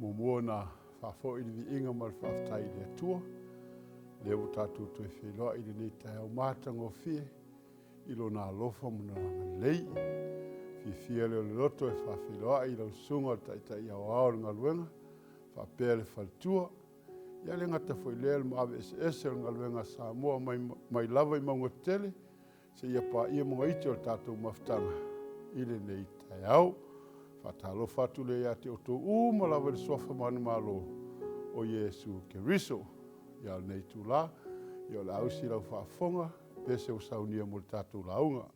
Muamua ona faafoi le viiga ma le faafetai i le Atua, lea ua tatou toe feiloai i lenei taeao matagofie i Lona alofa ma Lona agalelei. Fiafia lea o le loto e faafeiloai i lau Susuga o le Taitai Aoao o le galuega faapea le faletua. Ia le gata foi i lea le maave eseese o le galuega a Samoa mai, mai lava i mauga tetele seia paia mauga iti o le tatou mafutaga i lenei taeao. Faatalofa atu lea ia te outou uma lava i le suafa manumalo o Iesu Keriso. Ia o lenei itula, ia o le a usi lau faafofoga pese ua saunia mo le tatou lauga.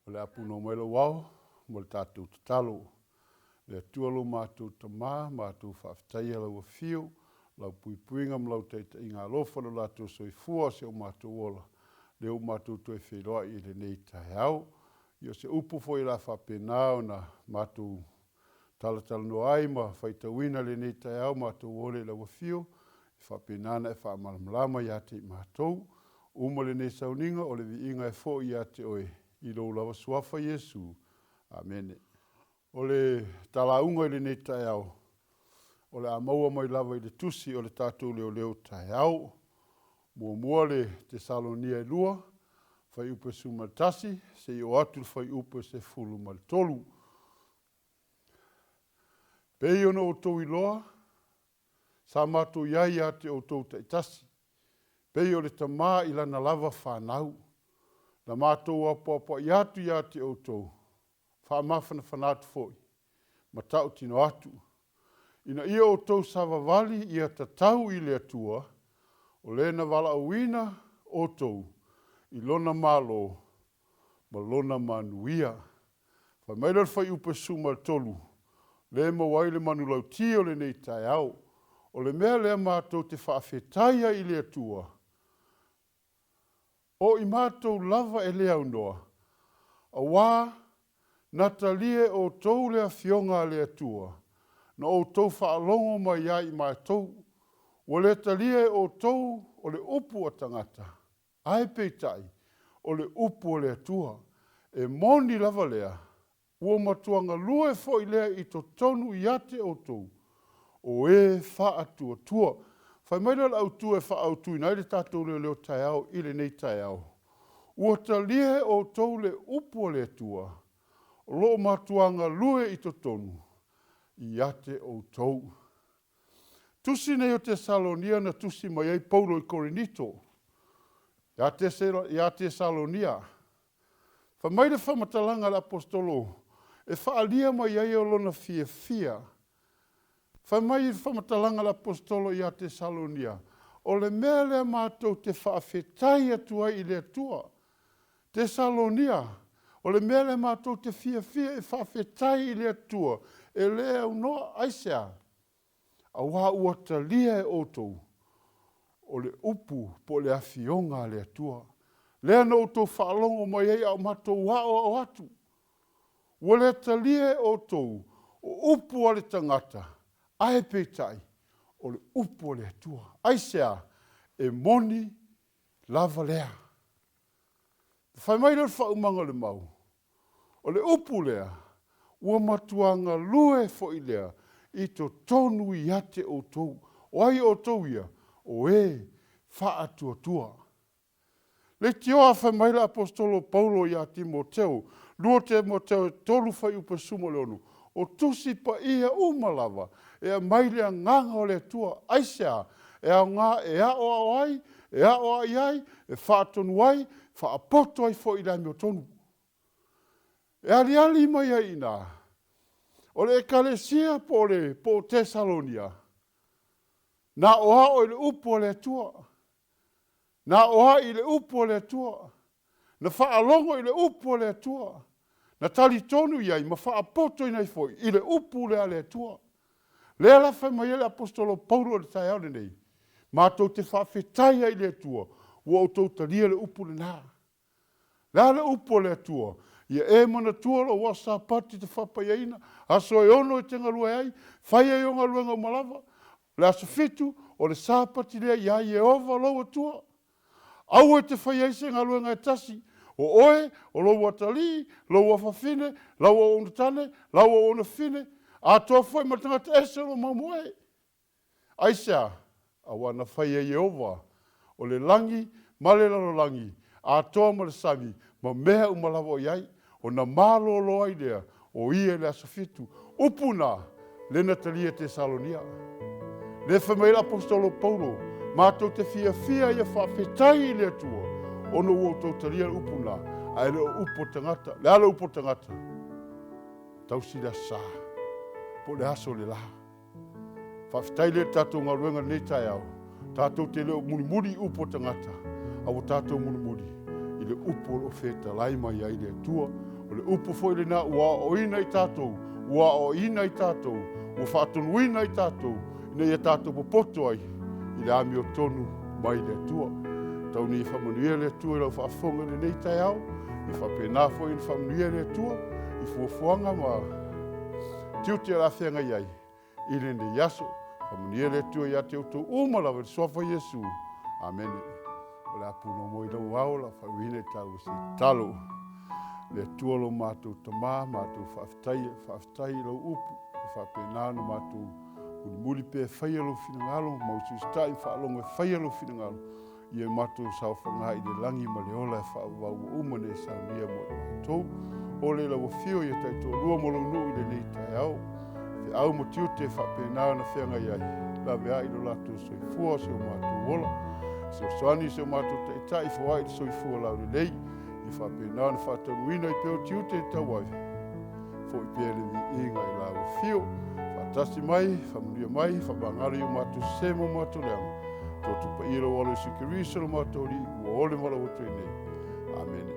O le a punoa mai lou ao mo le tatou tatalo. Le Atua lo matou Tama, matou faafetaia lau afio, lau puipuiga ma lau taitaiga alofa i lo latou soifua o si o matou ola, lea ua matou toe feiloai i lenei taeao. Ia o se upu foi o le a faapena ona matou talatalanoa ai ma faitauina i lenei taeao, matou ole i lau afio, e faapena ona e faamalamalama ia te i matou. Uma lenei sauniga, o le viiga e foi ia te oe i lou lava suafa Iesu. Amene. O le talauga i lenei taeao, o le a maua mai lava i le tusi o le tatou leoleo taeao. Muamua le Tesalonia e 2, fuaiupu e 11, seia oo atu i le fuaiupu e 13. Pei ona outou iloa, sa matou i ai ia te outou taitasi, pei o le tama i lana lava fanau, na matou apoapoai atu ia te outou, faamafanafana atu foi, ma tautino atu, ina ia outou savavali ia tatau i le Atua, o le na valaauina outou i Lona Malo ma Lona manuia. Fai mai lea o le fuaiupu e 13, lea e maua ai le manulauti o lenei taeao, O le mea lea matou te faafetai ai i le Atua, o i matou lava e le aunoa, auā na talia e outou le Afioga a le Atua, na outou faalogo mai ai i matou. Ua le talia e outou o le upu a tagata, ae peitai, o le upu a le Atua. E moni lava lea, ua matua galue foi lea i totonu ia te outou, o e faatuatua. Fai mai lea o le autu e faaautuina ai le tatou leoleo taeao i lenei taeao, Ua talia e outou le upu a le Atua, o lo o matua galue i totonu ia te outou. Tusi nei o Tesalonia na tusi mai ai Paulo i Korinito, ia Tesalonia. Fai mai le faamatalaga a le Aposetolo e faaalia mai ai o lona fiafia. Fai mai le faamatalaga a le Aposetolo ia Tesalonia, O le mea lea matou te faafetai atu ai i le Atua. Tesalonia, o le mea lea matou te fiafia e faafetai i le Atua, e le aunoa. Aisea? Auā ua talia e outou o le upu po o le afioga a le Atua, lea na outou faalogo mai ai a o matou aoao atu. Ua le talia e outou o upu a le tagata, ae peitai, o le upu a le Atua. Aisea? E moni lava lea. Fai mai lea o le faaumaga o le mau, o le upu lea, ua matua galue foi lea i totonu ia te outou. O ai outou ia? O e faatuatua. Leitioa fai mai le Aposetolo Paulo ia Timoteo, 2 Timoteo 3 fuaiupu 16, o Tusi Paia uma lava e aumai le Agaga o le Atua. Aisea? E aoga e aoao ai, e aoai ai, e faatonu ai, faapoto ai foi i le amiotonu. E aliali mai ai i ina, o le Ekalesia po o le po o Tesalonia, na aoao i le upu a le Atua, na aoai i le upu a le Atua, na faalogo i le upu a le Atua, na talitonu i ai ma faapotoina ai foi i le upu lea a le Atua. Lea la fai mai ai le Aposetolo Paulo i le taeao lenei, matou te faafetai ai i le Atua ua outou talia le upu lena. O le a le upu a le Atua? Ia e manatua lou aso Sapati e te faapaiaina, aso e ono e te galue ai, fai ai ou galuega uma lava. O le aso fitu, o le Sapati lea ia Ieova lou Atua. Aua e te faia ai se galuega e tasi, o oe, o lou atalii, lou afafine, lau auauna tane, lau auauna fafine, atoa foi ma le tagata ese o lo o mamoe. Aisea? Aua na fai e Ieova o le lagi ma le lalolagi, atoa ma le sami, ma mea uma lava o i ai, ona malolo ai lea o ia i le aso fitu. Upu na, lea na talia e Tesalonia. Lea fai mai ai le Aposetolo Paulo, matou te fiafia ia faafetai i le Atua, ona ua outou talia le upu na, ae le o upu a tagata. O le a le upu a tagata? Tausi le Aso Sa, po o le aso o le la. Faafetai lea i le tatou galuega i lenei taeao. Tatou te le o mulimuli i upu a tagata, a ua tatou mulimuli i le upu o lo o fetalai mai ai le Atua. O le upu foi lena ua aoaoina i tatou, ua aoaoina i tatou, ua faatonuina i tatou, ina ia tatou popoto ai i le amiotonu mai le Atua. Tau ina ia faamanuia le Atua i lau faafofoga i lenei taeao, ia faapena foi ona faamanuia le Atua i fuafuaga ma tiute o le a feagai ai i lenei aso. Faamanuia le Atua ia te outou uma lava i le Suafa o Iesu. Amene. O le a punoa moi lau ao la faauiina i tāua se tatalo. Le Atua lo matou Tamā, matou faafetaia, faafetai i lau upu, e faapena ona matou mulimuli pea e faia lou finagalo, ma usiusitai ma faalogo e faia lou finagalo, Ia matou saofaga i le lagi ma le ola e faavavau ua uma ona e saunia mo i matou. Ole i lau afio ia taitoalua ma lou nuu i lenei taeao. Feau ma tiute e faapena ona feagai ai, laveai lo latou soifua o si o matou ola. Fesoasoani i si o matou Taitai, foai le soifua laulelei, ia faapena ona faataunuuina ai pea o tiute e tauave. Foi pea le viiga i lau afio. Faatasi mai, faamanuia mai, faamagalo i o matou sese ma o matou leaga. Toto paia i lou Alo Iesu Keriso lo matou Alii, ua ole ma lau atu ai nei. Amene.